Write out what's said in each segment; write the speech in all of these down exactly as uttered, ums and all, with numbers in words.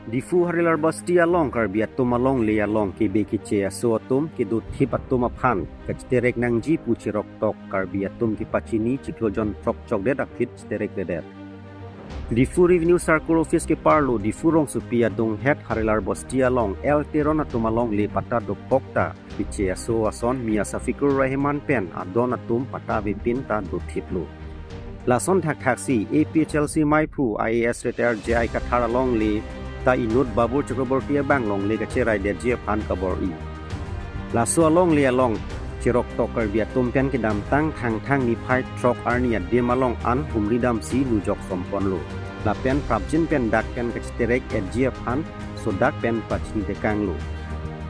Diphu Harilar Basti along Karbi atum alongle along kebe keche aso atum kedothip atum aphan kachiterek nangji pu cheroktok Karbi atum kepachini chiklo jon throk chokdet aphi chiterek redet. Diphu Revenue Circle Office keparlo Diphu rongsopi adunghet Harilar Basti along L Teron atum alongle patta dokok ta keche aso ason Mia Safikur Rahman pen adon atum patta avepin ta dothiplo. Lason thakthaksi A P H L C maiphu I A S retired J I Kathar alongle ta inut Babur Chakraborty abang longle kacheraidetji aphan kabor-i. Laso alongle along cheroktok Karbi atum pen kedamtang Thangthang niphai throk arni adim along an humri damsi nujok somponlo. Lapen prapjin pen dak pen kachiterek etji aphan sodak pen pachini tekanglo.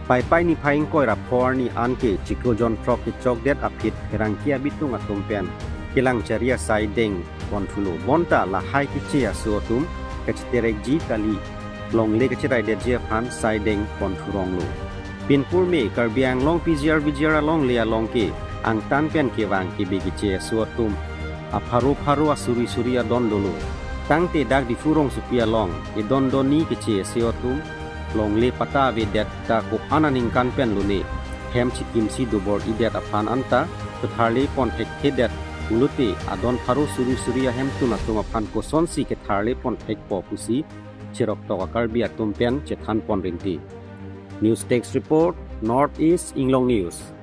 Paipai niphai ingkoi ra pho arni anke chiklo jon throk kechokdet aphi pherangke abitung atum pen kelang chari asai deng ponthulo. Bonta lahai keche aso atum kachiterekji kali longle kacheraidetji aphan sai deng ponthu ronglo. Pinpur me Karbi Anglong P G R V G R alongle along ke angtan pen kevang kebe keche aso atum apharo pharo asuri suri adon dolo. Tangte dak Diphu rongsopi along edon doni keche aso atum longle patta avedet ta ko-an aningkan pen lone hem chikimsi dobor-idet aphan anta ketharle pon thekthedet pulote adon pharo suri suri ahemtun atum aphan kosonsi ketharle pon thekpo pusi cheroktok a Karbi atum pen chethan pon rinti. News Desk Report, North East Inglong News.